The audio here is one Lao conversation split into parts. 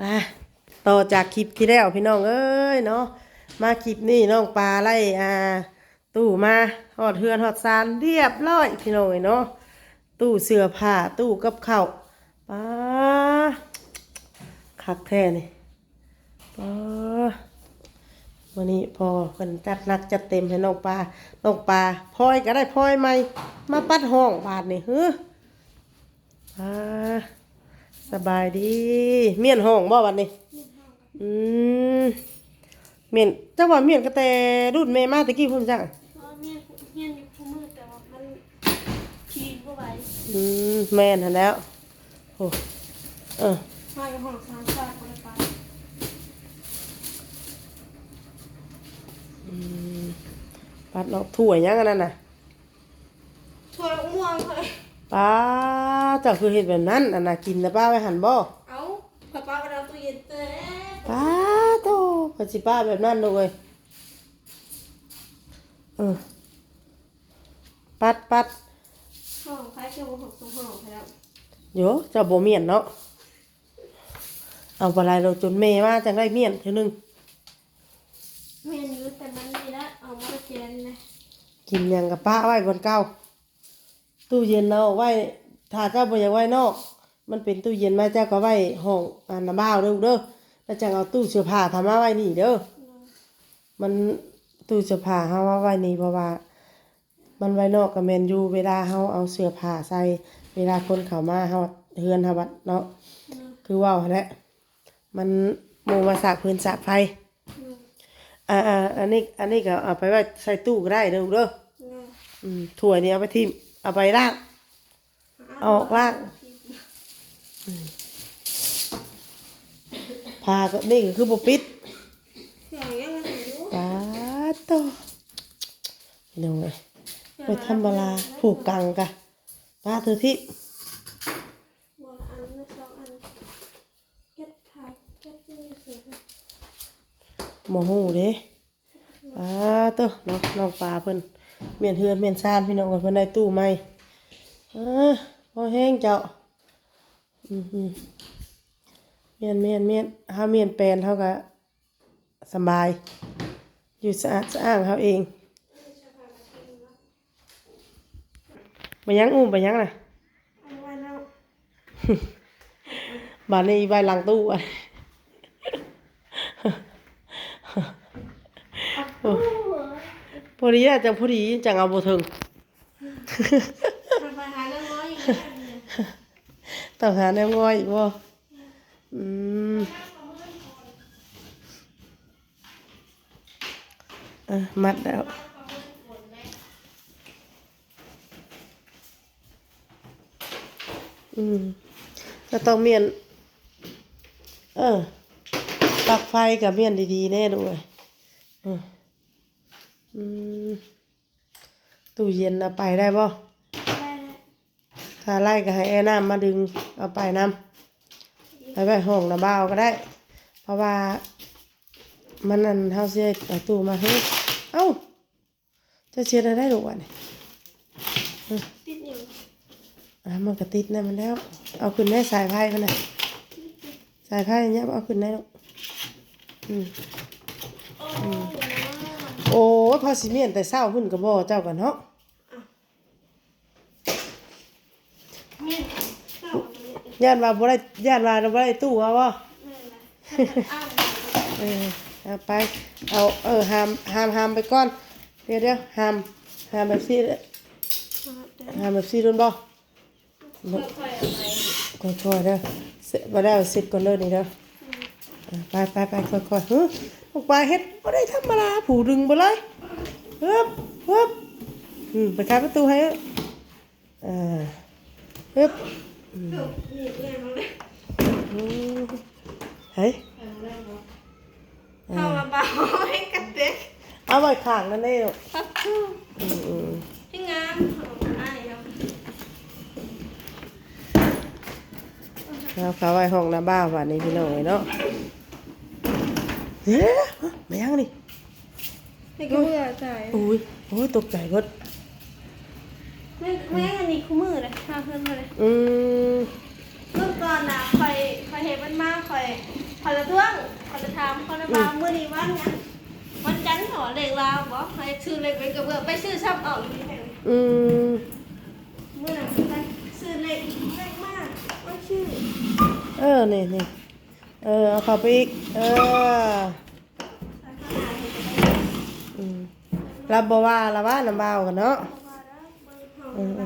ອ່າ ຕໍ່ຈາກຄລິບທີ່ແລ້ວພີ່ນ້ອງເອີຍເນາະ ມາຄລິບນີ້ນ້ອງປາໄລ່ ອ່າ ຕູ້ມາຮອດເຮືອນຮອດຊານຮຽບຮ້ອຍພີ່ນ້ອງເອີຍເນາະ ຕູ້ເສື້ອຜ້າ ຕູ້ກັບເຂົ້າ ປາ ຄັກແທ້ນີ້ ປາ ມື້ນີ້ພໍ່ເພິ່ນຈັດໜັກຈັດເຕັມໃຫ້ນ້ອງປາ ນ້ອງປາ ພອຍກໍໄດ້ພອຍໃໝ່ ມາປັດຫ້ອງບາດນີ້ ຫື ອ່າ ສະບາຍດີ ມ້ຽນຫ້ອງບໍ່ບັດນີ້? ອືມ ມ້ຽນ ຈັກວ່າມ້ຽນຕັ້ງແຕ່ລຸ້ນແມ່ມາແຕ່ກີ້ພຸ້ນຈັກ ເອີ ມ້ຽນ ມ້ຽນຢູ່ຄູ່ມື້ ແຕ່ວ່າມັນຂີ່ບໍ່ໄຫວ ອືມ ແມ່ນຫັ້ນແຫຼ້ວ ໂອ້ ເອີ ມາຢູ່ຫ້ອງສາມຊາດບໍ່ໄດ້ໄປ ອືມ ປັດເນາະ ຖ້ວຍຫຍັງອັນນັ້ນນະ? ຖ້ວຍໝາກມ່ວງເຮີ້ຍ ປ້າ ເຈົ້າຄືເຮັດແບບນັ້ນ ອັນນ່າ ກິນນະປ້າໄວ້ຫັ້ນບໍ່? ເອົ້າ ຂ້ອຍປ້າໄວ້ໃນຕູ້ເຢັນແຕ່ ປ້າໂທ້ ຂ້ອຍຊິປ້າແບບນັ້ນລູກເອີຍ ເອີ ປັດ ປັດ ຫ້ອງໃຜຄືບໍ່ຫົກຕົວຫ້ອງໃຜແລ້ວ ໂຢ ເຈົ້າບໍ່ມ້ຽນເນາະ ເອົາບໍ່ຫຼາຍດອກ ຈົນແມ່ມາຈັ່ງໄດ້ມ້ຽນເທື່ອໜຶ່ງ ແມ່ນຢູ່ ແຕ່ມັນນີ້ລະ ເອົາມາແກນນະ ກິນຫຍັງກໍປະໄວ້ບ່ອນເກົ່າ ຕູ້ເຢັນເອົາໄວ້ ຖ້າເຈົ້າບໍ່ຢາກໄວ້ນອກ ມັນເປັນຕູ້ເຢັນມາ ເຈົ້າກໍໄວ້ຫ້ອງ ອັນນະ ບ່າວເດີລູກເດີ ແລ້ວຈັ່ງເອົາຕູ້ເສື້ອຜ້າເຂົ້າມາໄວ້ນີ້ເດີ ອືມ ມັນຕູ້ເສື້ອຜ້າເຮົາມາໄວ້ນີ້ ເພາະວ່າມັນໄວ້ນອກກໍແມ່ນຢູ່ ເວລາເຮົາເອົາເສື້ອຜ້າໃສ່ ເວລາຄົນເຂົ້າມາເຮົາ ເຮືອນເຮົາບັດເນາະ ອືມ ຄືເວົ້າຫັ້ນແຫຼະ ມັນໝູ່ມາສາກຟືນສາກໄຟ ອືມ ອ່າໆ ອັນນີ້ ອັນນີ້ກໍເອົາໄປໄວ້ໃສ່ຕູ້ກໍໄດ້ເດີລູກເດີ ອືມ ອືມ ຖ້ວຍນີ້ເອົາໄປຖິ້ມ ເອົາໄປລ້າງ ອອກລ້າງ ອືມ ຜ້າກໍ ນີ້ກໍຄືບໍ່ປິດ ເຄື່ອງຍັງຢູ່ ປາດໂທ້ ພີ່ນ້ອງເອີຍ ບໍ່ທຳມະດາ ຜູ້ກັງກະ ປາເທື່ອທິ ບໍ່ລະອັນ ສອງອັນ ເກັບຜ້າ ເກັບຢູ່ໃສ ບໍ່ຮູ້ເດ້ ປາໂທ້ ເນາະ ນ້ອງປາເພິ່ນ ມ້ຽນເຮືອນມ້ຽນຊານ ພີ່ນ້ອງເອີຍ ເພິ່ນໄດ້ຕູ້ໃໝ່ ເອີ ພໍແຮງເຈົ້າ ອືມ ມ້ຽນ ມ້ຽນ ມ້ຽນ ເຮົາມ້ຽນແປນ ເຮົາກະສະບາຍ ຢູ່ສະອາດສະອ້າງເຮົາເອງ ໄປຫຍັງ ອຸ້ມໄປຫຍັງນະ? ອັນວ່າເນາະ ບາດນີ້ໄວ້ຫຼັງຕູ້ ໂອ້ ພໍດີລະ ຈັ່ງພໍດີ ຈັ່ງເອົາບໍ່ເຖິງ ຕ້ອງໄປຫາແນວງໍອີກແລ້ວນີ້ ຕ້ອງຫາແນວງໍອີກບໍ່? ອືມ ອ່ະ ມັດແລ້ວ ອືມ ກໍຕ້ອງມ້ຽນ ເອີ ປັລັກໄຟກໍມ້ຽນດີໆແດ່ລູກເອີຍ ອືມ ອືມ ຕູ້ເຢັນເອົາໄປໄດ້ບໍ່? ໄດ້ແລ້ວ ຖ້າໄດ້ກໍໃຫ້ອ້າຍນ້ຳມາດຶງເອົາໄປນຳ ໄປໄວ້ຫ້ອງນ້າບ່າວກໍໄດ້ ເພາະວ່າມັນ ອັນ ເຮົາຊິເອົາຕູ້ມາ ເຮີ້ຍ ເອົ້າ ເຈົ້າຊິເຮັດແນວໃດລູກບາດນີ້? ຕິດຫຍັງ? ອ່າ ມັນກໍຕິດນຳມັນແລ້ວ ເອົາຂຶ້ນແດ່ສາຍໄຟມັນນະ ສາຍໄຟຫຍັບເອົາຂຶ້ນແດ່ລູກ ອືມ ໂອ້ຍ ອືມ ໂອ້ຍ ພາຊິມ້ຽນແຕ່ເຊົ້າພຸ້ນກໍບໍ່ ເຈົ້າກໍເນາະ ອ້າວ ຢ້ານວ່າບໍ່ໄດ້ ຢ້ານວ່າບໍ່ໄດ້ຕູ້ເອົາບໍ່? ແມ່ນລະ ເອີ ເອົາໄປ ເອົາ ເອີ ຫາມ ຫາມ ຫາມໄປກ່ອນ ດຽວໆ ຫາມ ຫາມແບບຊີ້ ຫາມແບບຊີ້ໂດນບໍ່? ຄ່ອຍໆເອົາໄປ ຄ່ອຍໆເດີ ເຊັດ ບໍ່ໄດ້ເອົາເຊັດກ່ອນເດີນີ້ເດີ ອືມ ເອີ ໄປໆໆ ຄ່ອຍໆ ຫື ອອກໄປເຮັດບໍ່ໄດ້ທຳມະດາ ຜູ້ດຶງໄປເລີຍ ຮຶບ ຮຶບ ອືມ ໄປຂາຍປະຕູໃຫ້ ອ່າ ຮຶບ ອືມ ໂອ້ ເຮີ້ຍ ເອົາລະບໍ່? ອ່າ ເອົາມາບ່າວໃຫ້ກັນເດ້ ເອົາໄວ້ຂ້າງນັ້ນເດ້ລູກ ປັບໂທ້ ອືມໆ ທີ່ງາມ ເອົາອ້າຍເນາະ ເອົາເຂົ້າໄວ້ຫ້ອງນ້າບ່າວບາດນີ້ ພີ່ນ້ອງເອີຍເນາະ ເອີ ແມ່ນຫຍັງນີ້? ນີ້ກໍເບື່ອໃຈ ໂອ້ຍ ໂອ້ຍ ຕົກໃຈເບິດ ແມ່ ແມ່ອັນນີ້ຄູ່ມື້ເດ້ ຫາເຮືອນມາເດ້ ອືມ ມື້ກ່ອນນະ ຂ້ອຍ ຂ້ອຍເຫັນມັນມາ ຂ້ອຍ ຂ້ອຍລະທ້ວງ ຂ້ອຍລະຖາມ ຂ້ອຍລະວ່າ ອືມ ມື້ນີ້ວັນຫຍັງ? ວັນຈັນ ເຂົາວ່າເລກລາວບໍ? ຂ້ອຍຊື້ເລກເປັນກະເບື້ອງ ໄປຊື້ຊ້ຳເອົາຢູ່ນີ້ແທ້. ອືມ ມື້ນັ້ນຂ້ອຍຊື້ເລກ ເລກມາ ຂ້ອຍຊື້ ເອີ ນີ້ ນີ້ ເອີ ເອົາເຂົ້າໄປອີກ ເອີ ອືມ ລາວບໍ່ວ່າລະວ່ານຳບ່າວກັນເນາະ ບໍ່ວ່າດອກ ເບິ່ງເຮົາ ເອີ ເອີ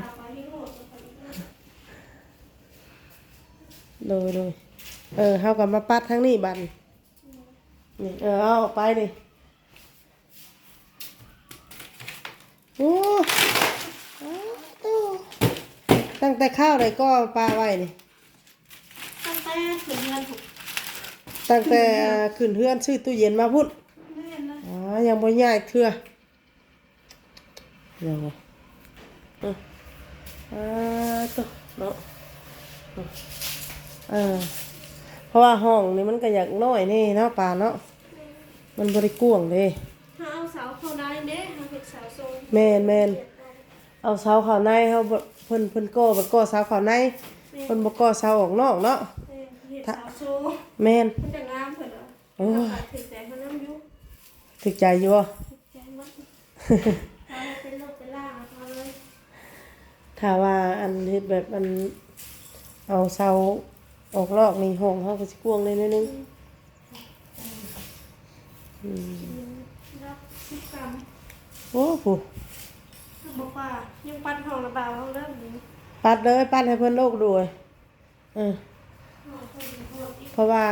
ໂດຍ ໂດຍ ເອີ ເຮົາກໍມາປັດທາງນີ້ບັດນີ້ ນີ້ ເອີ ເອົາອອກໄປນີ້ ໂອ້ ຕາໂຕ ຕັ້ງແຕ່ຄາວໃດກໍປະໄວ້ນີ້? ຕັ້ງແຕ່ຂຶ້ນເຮືອນພຸ້ນ ຕັ້ງແຕ່ຂຶ້ນເຮືອນ ຊື້ຕູ້ເຢັນມາພຸ້ນ ແມ່ນລະ ອໍ ຍັງບໍ່ຍ້າຍເທື່ອ ຍັງບໍ່ ເອີ ອາ ໂຕ ເນາະ ເອີ ເອີ ເພາະວ່າຫ້ອງນີ້ມັນກໍຢາກນ້ອຍແດ່ເນາະ ປາເນາະ ມັນບໍ່ໄດ້ກວ້າງເດ້ ເຮົາເອົາເສົາເຂົ້າໃນເດ້ ເຮົາເຮັດເສົາໂຊນ ແມ່ນໆ ເອົາເສົາເຂົ້າໃນ ເຮົາບໍ່ ເພິ່ນ ເພິ່ນກໍ່ ເພິ່ນກໍ່ເສົາເຂົ້າໃນ ແມ່ນ ເພິ່ນບໍ່ກໍ່ເສົາອອກນອກເນາະ ແມ່ນ ເຮັດເສົາໂຊນ ແມ່ນ ມັນຈະງາມເພິ່ນວ່າ ໂອ້ຍ ຖືກໃຈເຮົານຳຢູ່ ຖືກໃຈຢູ່ບໍ່? ຖືກໃຈໝົດ ເຮົາເປັນລູກເປັນຫຼານເຮົາເລີຍ ຖ້າວ່າອັນເຮັດແບບອັນ ເອົາເສົາອອກນອກນີ້ ຫ້ອງເຮົາກໍຊິກວ້າງແດ່ໜ້ອຍໜຶ່ງ ອືມ ອືມ ດອກສິບກຳ ໂອ້ ຜູ້ ບໍ່ວ່າ ຍັງປັດຫ້ອງລະບ່າວເຮົາເລີຍ ປັດເລີຍ ປັດໃຫ້ເພິ່ນໂລກດ້ວຍ ເອີ ເພາະວ່າ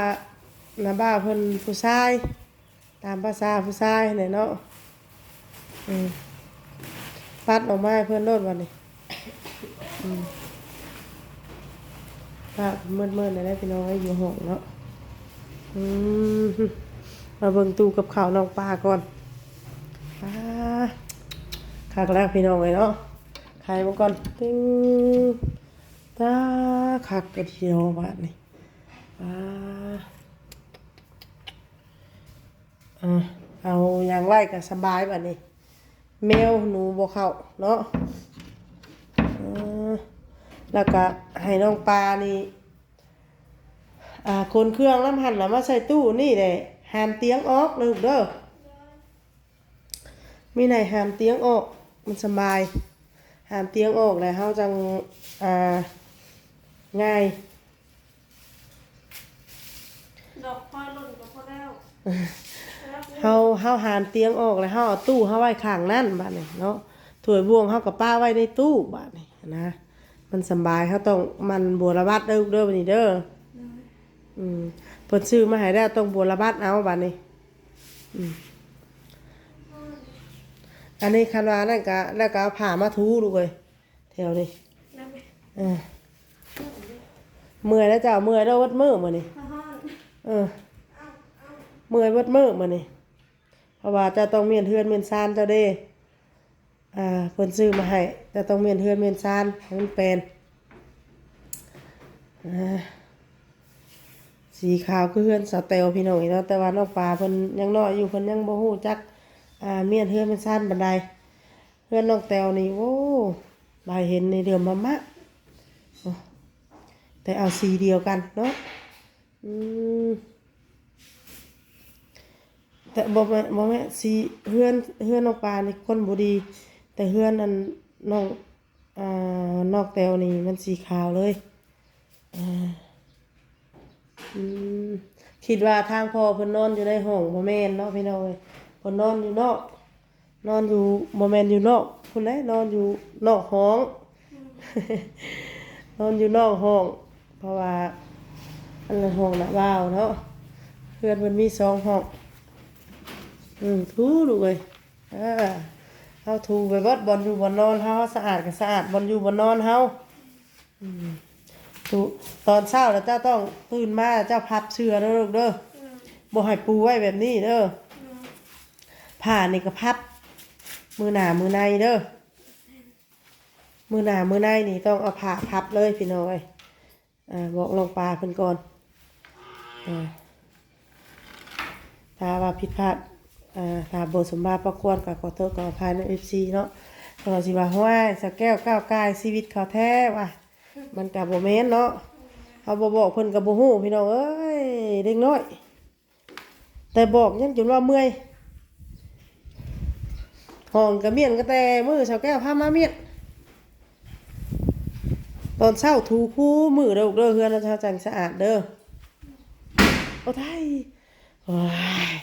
ນ້າບ່າວເພິ່ນຜູ້ຊາຍ ຕາມພາສາຜູ້ຊາຍແຫຼະເນາະ ເອີ ປັດອອກມາໃຫ້ເພິ່ນໂລດບັດນີ້ ອືມ ປະມືດໆ ແລ້ວພີ່ນ້ອງເອີຍ ຢູ່ຫ້ອງເນາະ ອືມ ມາເບິ່ງຕູ້ກັບເຂົ້ານ້ອງປາກ່ອນ ອາ ຄັກແລ້ວພີ່ນ້ອງເອີຍເນາະ ໄຂມັນກ່ອນ ຕິງ ຕາ ຄັກກະດຽວບາດນີ້ ອາ ເອົາຫຍັງໄວ້ກໍສະບາຍບາດນີ້ ແມວໜູບໍ່ເຂົ້າເນາະ ເອີ ແລ້ວກໍໃຫ້ນ້ອງປານີ້ ອາ ຂົນເຄື່ອງນຳຫັ້ນລະມາໃສ່ຕູ້ນີ້ແຫຼະ ຫານຕຽງອອກເດີລູກເດີ. ມີໄດ້ຫານຕຽງອອກ ມັນສະບາຍ ຫານຕຽງອອກແລ້ວເຮົາຈັ່ງ ອ່າ ງ່າຍ ດອກຄອຍຫຼົ່ນກໍພໍແລ້ວ ເຮົາ ເຮົາຫານຕຽງອອກແລ້ວ ເຮົາເອົາຕູ້ເຮົາໄວ້ຂ້າງນັ້ນບາດນີ້ເນາະ ຖ້ວຍບ່ວງເຮົາກໍປະໄວ້ໃນຕູ້ບາດນີ້ນະ ມັນສະບາຍ ເຮົາຕ້ອງໝັ່ນບົວລະບັດເດີ້ລູກເດີ້ ບາດນີ້ເດີ້ ອືມ ເພິ່ນຊື້ມາໃຫ້ແລ້ວຕ້ອງບົວລະບັດເອົາບາດນີ້ ອືມ ອັນນີ້ຄັນວ່ານັ້ນກະ ແລ້ວກະເອົາຜ້າມາຖູລູກເອີຍ ແຖວນີ້ ເອີ ເມື່ອຍແລ້ວເຈົ້າ ເມື່ອຍແລ້ວເບິດມື້ມື້ນີ້ ເອີ ເມື່ອຍເບິດມື້ມື້ນີ້ ເພາະວ່າເຈົ້າຕ້ອງມ້ຽນເຮືອນມ້ຽນຊານເຈົ້າເດ້ ອ່າ ເພິ່ນຊື້ມາໃຫ້ ແຕ່ຕ້ອງມ້ຽນເຮືອນມ້ຽນຊານໃຫ້ມັນແປນ ອ່າ ສີຂາວຄືເຮືອນສາວແຕວພີ່ນ້ອງເອີຍເນາະ ແຕ່ວ່ານ້ອງປາເພິ່ນຍັງນ້ອຍຢູ່ ເພິ່ນຍັງບໍ່ຮູ້ຈັກ ອ່າ ມ້ຽນເຮືອນມ້ຽນຊານປານໃດ ເຮືອນນ້ອງແຕວນີ້ ໂອ້ ຫຼາຍເຫັນໃນເດືອນມະມະ ໂອ້ ແຕ່ເອົາສີດຽວກັນເນາະ ອືມ ແຕ່ບໍ່ແມ່ນ ບໍ່ແມ່ນ ສີເຮືອນ ເຮືອນນ້ອງປານີ້ຄົນບໍ່ດີ ແຕ່ເຮືອນອັນນ້ອງ ອ່າ ນ້ອງແຕວນີ້ມັນສີຂາວເລີຍ ອ່າ ອືມ ຄິດວ່າທາງພໍ່ເພິ່ນນອນຢູ່ໃນຫ້ອງ ບໍ່ແມ່ນເນາະພີ່ນ້ອງເອີຍ ເພິ່ນນອນຢູ່ນອກ ນອນຢູ່ ບໍ່ແມ່ນຢູ່ນອກພຸ້ນໃດ໋ ນອນຢູ່ນອກຫ້ອງ ອືມ ນອນຢູ່ນອກຫ້ອງ ເພາະວ່າອັນນັ້ນຫ້ອງນ້າບ່າວເນາະ ເຮືອນເພິ່ນມີສອງຫ້ອງ ອືມ ຖູລູກເອີຍ ເອີ ເຮົາຖູໄປເບິດບ່ອນຢູ່ບ່ອນນອນເຮົາ ເຮົາສະອາດກໍສະອາດບ່ອນຢູ່ບ່ອນນອນເຮົາ ອືມ ທຸ ຕອນເຊົ້າລະເຈົ້າຕ້ອງຕື່ນມາ ເຈົ້າພັບເສື່ອເດີລູກເດີ ອືມ ບໍ່ໃຫ້ປູໄວ້ແບບນີ້ເດີ ອືມ ຜ້ານີ້ກໍພັບ ມື້ໜ້າມື້ໃນເດີ ມື້ໜ້າມື້ໃນນີ້ຕ້ອງເອົາຜ້າພັບເລີຍພີ່ນ້ອງເອີຍ ອ່າ ບອກນ້ອງປາເພິ່ນກ່ອນ ອ່າ ຖ້າວ່າຜິດພາດ ອ່າ ຖ້າບໍ່ສົມມາພາຄວນກໍຂໍໂທດຂໍອະໄພນຳ ເອັຟຊີ ເນາະ ເພາະວ່າຊິວ່າ ຫ້ວຍ ສາວແກ້ວກ້າວກ່າຍຊີວິດເຂົາແທ້ວ່າ ມັນກໍບໍ່ແມ່ນເນາະ ເຮົາບໍ່ບອກເພິ່ນກໍບໍ່ຮູ້ພີ່ນ້ອງເອີຍ ເດັກນ້ອຍ ແຕ່ບອກຍັງຈົນວ່າເມື່ອຍ ຫ້ອງກະມ້ຽນກໍແຕ່ມື້ສາວແກ້ວພາມາມ້ຽນ ຕອນເຊົ້າຖູຄູ່ມື້ເດີລູກເດີ ເຮືອນເຮົາຈັ່ງສະອາດເດີ. ໂອ້ ໄດ້ ໂອ້ຍ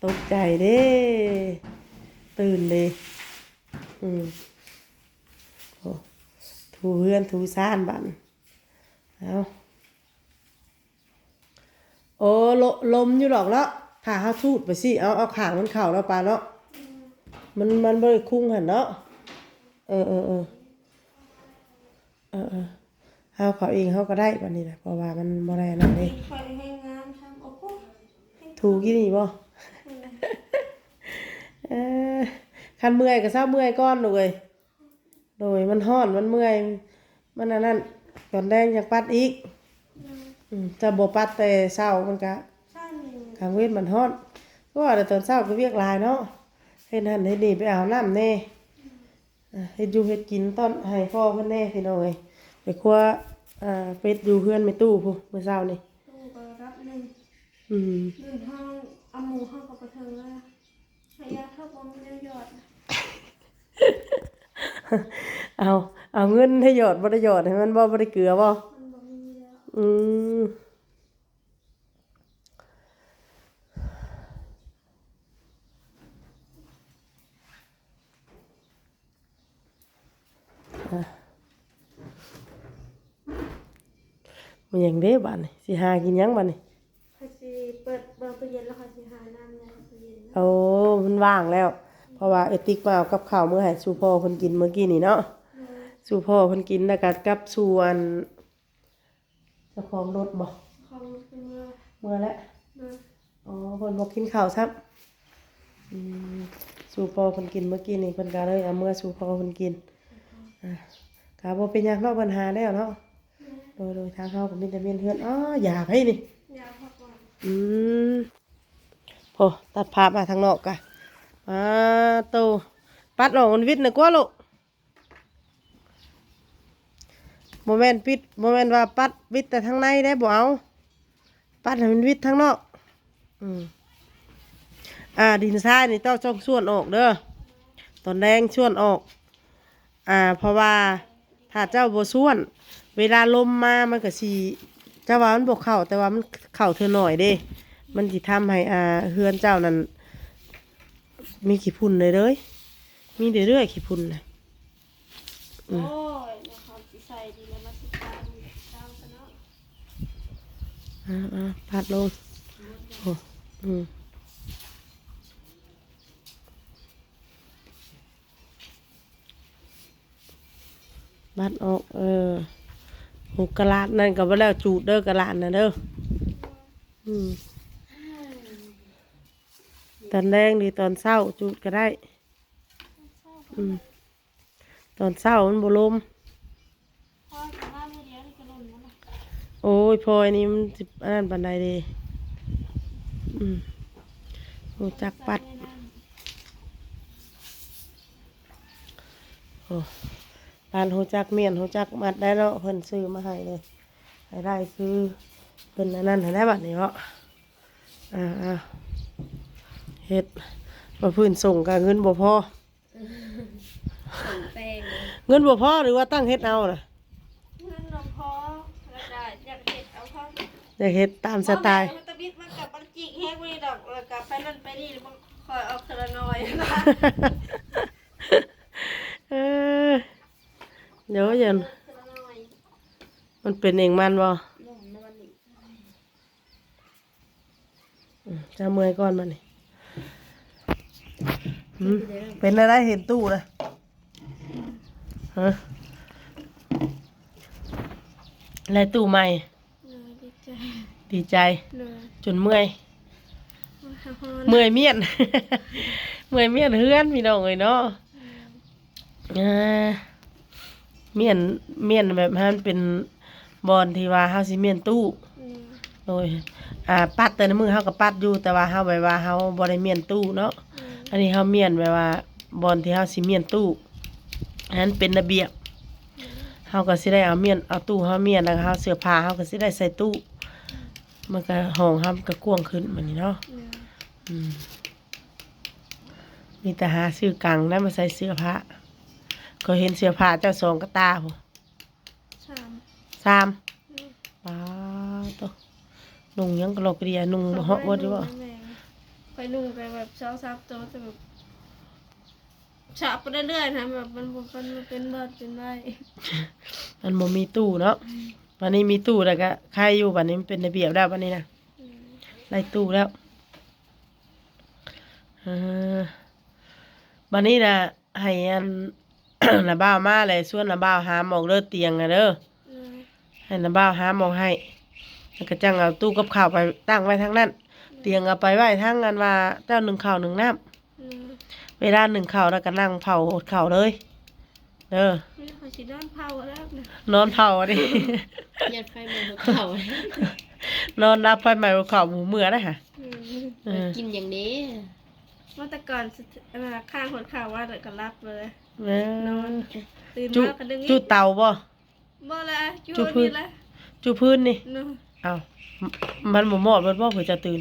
ຕົກໃຈເດ້ ຕື່ນເດ້ ອືມ ໂອ້ ຖູເຮືອນຖູຊານບາດນີ້ ເອົາ ໂອ້ ລົ- ລົມຢູ່ດອກເນາະ ຖ້າເຮົາຖູດໄປຊິ ເອົາ ເອົາຂ້າງມັນເຂົ້າເນາະ ປາເນາະ ມັນ ມັນບໍ່ໄດ້ຄຸງຫັ້ນເນາະ ເອີ ເອີ ເອີ ເອີ ເອີ ເຮົາເຂົ້າເອງເຮົາກໍໄດ້ບາດນີ້ນະ ເພາະວ່າມັນບໍ່ໄດ້ອັນນັ້ນເດ້ ຂ້ອຍແຮງງາມຊ້ຳ ໂອ້ໂຫ ຖູກິນນີ້ບໍ່? ເອີ ຄັນເມື່ອຍກໍເຊົາເມື່ອຍກ່ອນລູກເອີຍ ໂດຍ ມັນຮ້ອນ ມັນເມື່ອຍ ມັນອັນນັ້ນ ຕອນແລງຈັ່ງປັດອີກ ອືມ ເຈົ້າບໍ່ປັດແຕ່ເຊົ້າ ມັນກະ ກາງເວັນມັນຮ້ອນ ຄືວ່າແຕ່ຕອນເຊົ້າກໍວຽກຫຼາຍເນາະ ເຮັດຫັ້ນເຮັດນີ້ ໄປເອົານ້ຳແດ່ ອ່າ ເຮັດຢູ່ເຮັດກິນຕ້ອນໃຫ້ພໍ່ເພິ່ນແດ່ພີ່ນ້ອງເອີຍ ໄປຄົວ ອ່າ ເປັດຢູ່ເຮືອນແມ່ຕູ້ພຸ້ນ ມື້ເຊົ້ານີ້ ຕູ້ກໍລະດັບໜຶ່ງ ອືມ ເງິນເຮົາ ເອົາໝູເຮົາກໍບໍ່ເຖິງແລ້ວ ໃຫ້ຢາເທົ່າບໍ່ມີແນວຢອດ ເອົາ ເອົາເງິນໃຫ້ຢອດ ບໍ່ໄດ້ຢອດໃຫ້ມັນບໍ່ ບໍ່ໄດ້ເກືອບໍ່? ມັນບໍ່ມີແລ້ວ ອືມ. ອາ ແມ່ນຫຍັງເດ້ບາດນີ້ ຊິຫາກິນຫຍັງບາດນີ້? ຂ້ອຍຊິເປີດເບິ່ງຕູ້ເຢັນ ແລ້ວຂ້ອຍຊິຫານ້ຳໃນຕູ້ເຢັນ. ໂອ້ ມັນວ່າງແລ້ວ ເພາະວ່າເອື້ອຍຕິກມາເອົາກັບເຂົ້າເມືອໃຫ້ສູ່ພໍ່ເພິ່ນກິນມື້ກີ້ນີ້ເນາະ. ໂດຍ. ສູ່ພໍ່ເພິ່ນກິນ ແລ້ວກໍກັບສູ່ອັນ ເຈົ້າຂອງລົດບໍ? ເຈົ້າຂອງລົດເພິ່ນເມືອ ເມືອແລ້ວ. ໂດຍ. ອໍ ເພິ່ນບໍ່ກິນເຂົ້າຊ້ຳ. ອືມ ສູ່ພໍ່ເພິ່ນກິນມື້ກີ້ນີ້ ເພິ່ນກໍເລີຍເອົາເມືອສູ່ພໍ່ເພິ່ນກິນ. ອືມ ອ່າ ກໍບໍ່ເປັນຫຍັງເນາະ ເພິ່ນຫາແລ້ວເນາະ. ໂດຍ. ໂດຍ ໂດຍ ທາງເຮົາກໍມີແຕ່ມ້ຽນເຮືອນ. ອໍ ຢາໃຜນີ້? ຢາພັກຜ່ອນ. ອືມ ໂອ້ ຕັດພາບມາທາງນອກກະ ປາໂຕ ປັດອອກມັນວິດນະກວ່າລູກ. ບໍ່ແມ່ນປິດ ບໍ່ແມ່ນວ່າປັດວິດແຕ່ທາງໃນເດ້ ບໍ່ເອົາ ປັດໃຫ້ມັນວິດທາງນອກ. ອືມ ອ່າ ດິນຊາຍນີ້ເຈົ້າຕ້ອງຊວນອອກເດີ ຕອນແລງຊວນອອກ. ອ່າ ເພາະວ່າຖ້າເຈົ້າບໍ່ຊວນ ເວລາລົມມາມັນກໍຊິ ເຈົ້າວ່າມັນບໍ່ເຂົ້າ ແຕ່ວ່າມັນເຂົ້າເທື່ອໜ້ອຍເດ້ ມັນຊິທຳໃຫ້ ອ່າ ເຮືອນເຈົ້ານັ້ນມີຂີ້ຝຸ່ນເລື້ອຍໆ ມີເລື້ອຍໆ ຂີ້ຝຸ່ນນະ. ອືມ ໂອ້ຍ ແລ້ວເຮົາຊິໃສ່ດີແລ້ວ ມາສິຕາມເຈົ້າຊະເນາະ. ອ່າໆ ປາດລົງ. ໂອ້ ອືມ ບາດອອກ. ເອີ ໂອ້ ກະລາດນັ້ນກໍບໍ່ແລ້ວ ຈູດເດີ ກະລາດນັ້ນເດີ. ອືມ ຕອນແລງ ຫຼື ຕອນເຊົ້າຈູດກໍໄດ້. ອືມ ຕອນເຊົ້າມັນບໍ່ລົມ. ໂອ້ຍ ພອຍນີ້ມັນຊິອັນນັ້ນປານໃດເດ. ອືມ ຮູ້ຈັກປັດ. ໂອ້ ປານຮູ້ຈັກມ້ຽນ ຮູ້ຈັກມັດໄດ້ເນາະ ເພິ່ນຊື້ມາໃຫ້ເລີຍ ໃຫ້ໄດ້ຄືເພິ່ນອັນນັ້ນຫັ້ນແຫຼະ ບັດນີ້ເນາະ. ອ່າໆ ເຮັດ ວ່າພື້ນສົ່ງກະເງິນບໍ່ພໍ. ຂອງແພງ ເງິນບໍ່ພໍ ຫຼືວ່າຕັ້ງເຮັດເອົານະ? ເງິນບໍ່ພໍ ແລ້ວກະຢາກເຮັດເອົາເທົ່າ ຢາກເຮັດຕາມສະໄຕ. ບໍ່ແມ່ນ ມັນຕະບິດ ມັນກະບໍ່ໄດ້ຈິກແຮງປານນີ້ດອກ ແລ້ວກະໄປນັ້ນໄປນີ້ ມັນຄ່ອຍອອກເທື່ອລະໜ້ອຍ. ເອີ ເດີ ຢ້ານ ເທື່ອລະໜ້ອຍ ມັນເປັນເອງມັນບໍ່? ອືມ ເຈົ້າເມື່ອຍກ່ອນບັດນີ້. ຫືມ ເປັນແນວໃດເຫັນຕູ້ນະ? ຮະ ໄດ້ຕູ້ໃໝ່? ໂດຍ ດີໃຈ ດີໃຈ. ໂດຍ. ຈົນເມື່ອຍ ໂອ້ຍ ຮ້ອນ ເມື່ອຍມ້ຽນ ເມື່ອຍມ້ຽນເຮືອນ ພີ່ນ້ອງເອີຍເນາະ. ອືມ ອ່າ ມ້ຽນ ມ້ຽນແບບໃຫ້ມັນເປັນບ່ອນທີ່ວ່າເຮົາຊິມ້ຽນຕູ້. ອືມ ໂດຍ ອ່າ ປັດແຕ່ລະມື້ເຮົາກໍປັດຢູ່ ແຕ່ວ່າເຮົາແບບວ່າເຮົາບໍ່ໄດ້ມ້ຽນຕູ້ເນາະ. ອືມ ອັນນີ້ເຮົາມ້ຽນແບບວ່າບ່ອນທີ່ເຮົາຊິມ້ຽນຕູ້ໃຫ້ມັນເປັນລະບຽບ. ອືມ ເຮົ ເຮົາກໍຊິໄດ້ເອົາມ້ຽນ ເອົາຕູ້ເຮົາມ້ຽນ ແລ້ວກໍເຮົາເສື້ອຜ້າເຮົາກໍຊິໄດ້ໃສ່ຕູ້ ມັນກໍ ຫ້ອງເຮົາມັນກໍກວ້າງຂຶ້ນບັດນີ້ເນາະ. ໂດຍ ອືມ ມີແຕ່ຫາຊື້ກັງໄດ້ມາໃສ່ເສື້ອຜ້າ. ຂ້ອຍເຫັນເສື້ອຜ້າເຈົ້າສອງກະຕ່າພຸ້ນ. ສາມ ສາມ ໂດຍ ປາໂຕ ນຸ່ງຫຍັງກະລອກກະເດຍ ນຸ່ງບໍ່ເຫາະເບິດຢູ່ບໍ່? ຂ້ອຍນຸ່ງໄປແບບສອງສາມໂຕ ແຕ່ແບບ ສະໄປເລື້ອຍໆນະ ແບບມັນບໍ່ ມັນບໍ່ເປັນບາດເປັນໄວ ມັນບໍ່ມີຕູ້ເນາະ. ອືມ ບັດນີ້ມີຕູ້ແລ້ວກະໄຄຢູ່ ບັດນີ້ມັນເປັນລະບຽບແລ້ວ ບັດນີ້ນະ. ອືມ ໄດ້ຕູ້ແລ້ວ. ເອີ ບັດນີ້ນະ ໃຫ້ອັນ ນ້າບ່າວມາແລ້ວ ຊວນນ້າບ່າວຫາມອອກເດີ ຕຽງນະເດີ. ໂດຍ ໃຫ້ນ້າບ່າວຫາມອອກໃຫ້ ແລ້ວກໍຈັ່ງເອົາຕູ້ກັບເຂົ້າໄປຕັ້ງໄວ້ທາງນັ້ນ. ໂດຍ ຕຽງເອົາໄປໄວ້ທາງອັນວ່າເຈົ້າໜຶ້ງເຂົ້າໜຶ້ງນ້ຳ. ໂດຍ ເວລາໜຶ້ງເຂົ້າແລ້ວກໍນັ່ງເຜົາຫົດເຂົ້າເລີຍເດີ. ນີ້ຂ້ອຍຊິນອນເຜົາແລ້ວນະ ນອນເຜົານີ້ ຢ້ານໄຟໄໝ້ຫົດເຂົ້າ ນອນດັບໄຟໄໝ້ຫົດເຂົ້າໝູເມືອໄດ໋ຫະ. ອືມ ເອີ ກິນຫຍັງເດ້? ວ່າແຕ່ກ່ອນ ອັນນ່າ ຂ້າງຫົດເຂົ້າວ່າແລ້ວກໍຫຼັບເລີຍ. ເອີ ນອນ ຕື່ນມາກໍດຶງ ຈຸເຕົາບໍ່? ບໍ່ລະ ຈຸພື້ນນີ້ລະ ຈຸພື້ນນີ້. ເນາະ ເອົ້າ ມັນບໍ່ມອດເບິດບໍ່ ເພື່ອຈະຕື່ນ?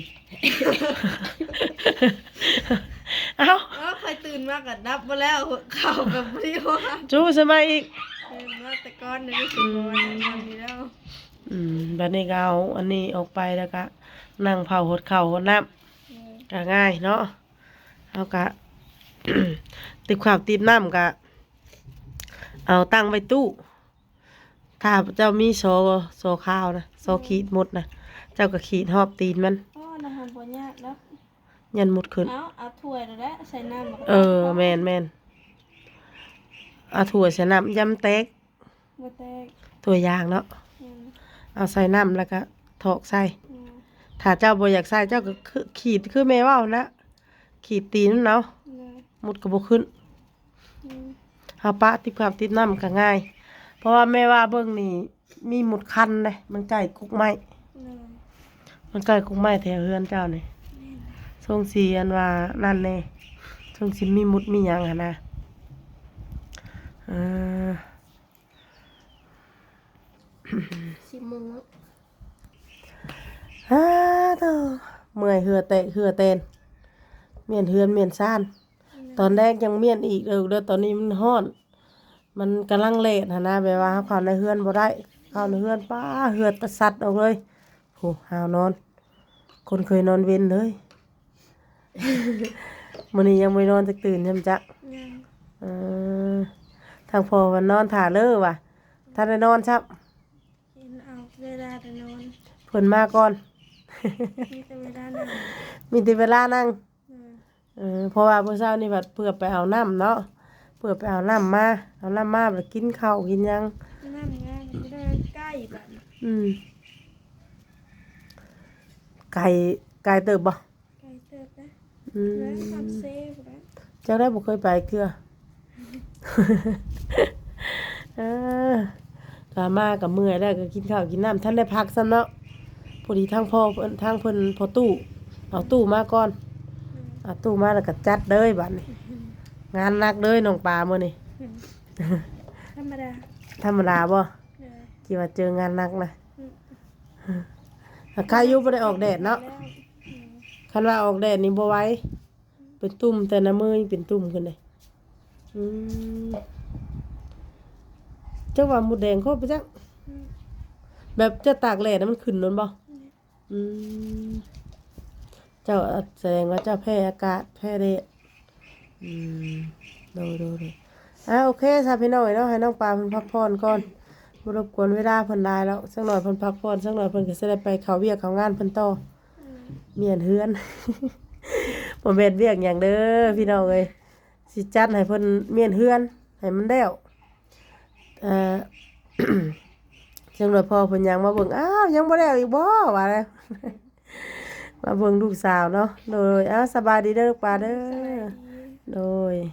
ເອົ້າ ເອົ້າ ຂ້ອຍຕື່ນມາກໍດັບເບິດແລ້ວ ເຂົ້າກໍບໍ່ໄດ້ວ່າ ຈຸໃສ່ໃໝ່ອີກ. ເອີ ມາແຕ່ກ່ອນນີ້ ອືມ ຄືວ່ານອນຢູ່ແລ້ວ. ອືມ ບັດນີ້ກໍເອົາອັນນີ້ອອກໄປ ແລ້ວກໍນັ່ງເຜົາຫົດເຂົ້າຫົດນ້ຳ. ເອີ ກໍງ່າຍເນາະ ເຮົາກໍ ຕິບເຂົ້າຕິບນ້ຳກໍເອົາຕັ້ງໄວ້ຕູ້. ຖ້າເຈົ້າມີສໍ ສໍຂາວນະ ສໍ ອືມ ຂີດໝົດນະ ເຈົ້າກໍຂີດຮອບຕີນມັນ. ອໍ ນັ້ນຫັ້ນບໍ່ຍາກດອກ ຢ້ານໝົດຂຶ້ນ. ເອົາ ເອົາຖ້ວຍແລ້ວແຫຼະ ໃສ່ນ້ຳແລ້ວກໍ ເອີ ຕັກ ແມ່ນໆ ເອົາຖ້ວຍໃສ່ນ້ຳ ຢ່າມັນແຕກ. ບໍ່ແຕກ ຖ້ວຍຢາງເນາະ. ແມ່ນ ເອົາໃສ່ນ້ຳແລ້ວກໍຖອກໃສ່. ແມ່ນ ຖ້າເຈົ້າບໍ່ຢາກໃສ່ ເຈົ້າກໍຂ- ຂີດຄືແມ່ເວົ້ານະ ຂີດຕີນມັນເອົາ. ແມ່ນ ໝົດກໍບໍ່ຂຶ້ນ. ອືມ ເຮົາປະຕິບເຂົ້າຕິບນ້ຳກໍງ່າຍ ເພາະວ່າແມ່ວ່າເບິ່ງນີ້ມີໝົດຄັນເດ້ ມັນໃກ້ກົກໄມ້. ໂດຍ ມັນໃກ້ກົກໄມ້ແຖວເຮືອນເຈົ້ານີ້. ແມ່ນ ຊົງຊິອັນວ່ານັ້ນແດ່ ຊົງຊິມີໝົດມີຫຍັງຫັ້ນນະ. ເອີ ສິບໂມງແລ້ວ. ອ້າໂທ້ ເມື່ອຍເຫື່ອແຕກເຫື່ອແຕນ ມ້ຽນເຮືອນມ້ຽນຊານ. ຕອນແລງຈັ່ງມ້ຽນອີກເດີ ເດີ ຕອນນີ້ມັນຮ້ອນ ມັນກຳລັງແດດຫັ້ນນະ ແບບວ່າເຮົາເຂົ້າໃນເຮືອນບໍ່ໄດ້ ເຂົ້າໃນເຮືອນ ປ້າ ເຫື່ອຕະສັດອອກເລີຍ. ໂອ້ ຫາວນອນ ຄົນເຄີຍນອນເວັນເລີຍ. ມື້ນີ້ຍັງບໍ່ໄດ້ນອນຈັກຕື່ນຊ້ຳຈັກ. ຍັງ ເອີ ທາງພໍ່ເພິ່ນນອນຖ້າເລີວ່າ ທັນໄດ້ນອນຊ້ຳ. ເຫັນເອົາເວລາແຕ່ນອນ ເພິ່ນມາກ່ອນ ມີແຕ່ເວລານັ່ງ ມີແຕ່ເວລານັ່ງ. ເອີ ເອີ ເພາະວ່າມື້ເຊົ້ານີ້ບັດເພື່ອໄປເອົານ້ຳເນາະ ເພື່ອໄປເອົານ້ຳມາ ເອົານ້ຳມາບັດກິນເຂົ້າກິນຫຍັງ. ນ້ຳງາມກໍໄດ້ໃກ້ບັດ. ອືມ ໄກ ໄກເຕີບບໍ່? ໄກເຕີບເດ້. ອືມ ແລ້ວຄຳເຊພຸ້ນແຫຼະ ຈັກໄດ້ບໍ່ເຄີຍໄປເທື່ອ. ເອີ ກະມາກະເມື່ອຍແລ້ວ ກະກິນເຂົ້າກິນນ້ຳ ທັນໄດ້ພັກຊ້ຳເນາະ. ພໍດີທາງພໍ່ເພິ່ນ ທາງເພິ່ນ ພໍ່ຕູ້ ເອົາຕູ້ມາກ່ອນ. ອືມ ເອົາຕູ້ມາແລ້ວກະຈັດເລີຍບັດນີ້. ອືມ ງານໜັກເລີຍນ້ອງປາມື້ນີ້. ອືມ ທຳມະດາ ທຳມະດາບໍ່? ໂດຍ ຄິດວ່າເຈີງານໜັກນະ. ອືມ ອາກາດຢູ່ບໍ່ໄດ້ອອກແດດເນາະ. ອືມ ຄັນວ່າອອກແດດນີ້ບໍ່ໄຫວ ເປັນຕຸ່ມ ແຕ່ໃນມືຍັງເປັນຕຸ່ມຂຶ້ນເດ້. ອືມ ຈັກວ່າມົດແດງກໍໄປຈັກ. ອືມ ແບບເຈົ້າຕາກແດດນະມັນຂຶ້ນໂລດບໍ່? ອືມ ອືມ ເຈົ້າ ສະແດງວ່າເຈົ້າແພ້ອາກາດ ແພ້ແດດ. ອືມ ໂດຍ ໂດຍ ໂດຍ. ອ່າ ໂອເຄຊະພີ່ນ້ອງເອີຍເນາະ ໃຫ້ນ້ອງປາເພິ່ນພັກຜ່ອນກ່ອນ ບໍ່ລົບກວນເວລາເພິ່ນຫຼາຍແລ້ວ. ສັກໜ້ອຍເພິ່ນພັກຜ່ອນ ສັກໜ້ອຍເພິ່ນກໍຊິໄດ້ໄປເຂົ້າວຽກເຂົ້າງານເພິ່ນຕໍ່. ອືມ ມ້ຽນເຮືອນ ບໍ່ແມ່ນວຽກຫຍັງເດີພີ່ນ້ອງເອີຍ ຊິຈັດໃຫ້ເພິ່ນມ້ຽນເຮືອນໃຫ້ມັນແລ້ວ. ເອີ ຈັກໜ້ອຍພໍ່ເພິ່ນຍ່າງມາເບິ່ງ ອ້າວ ຍັງບໍ່ແລ້ວອີກບໍ່ ວ່າແລ້ວ. ມາເບິ່ງລູກສາວເນາະ. ໂດຍ ອ້າວ ສະບາຍດີເດີລູກປາເດີ. ສະບາຍດີ. ໂດຍ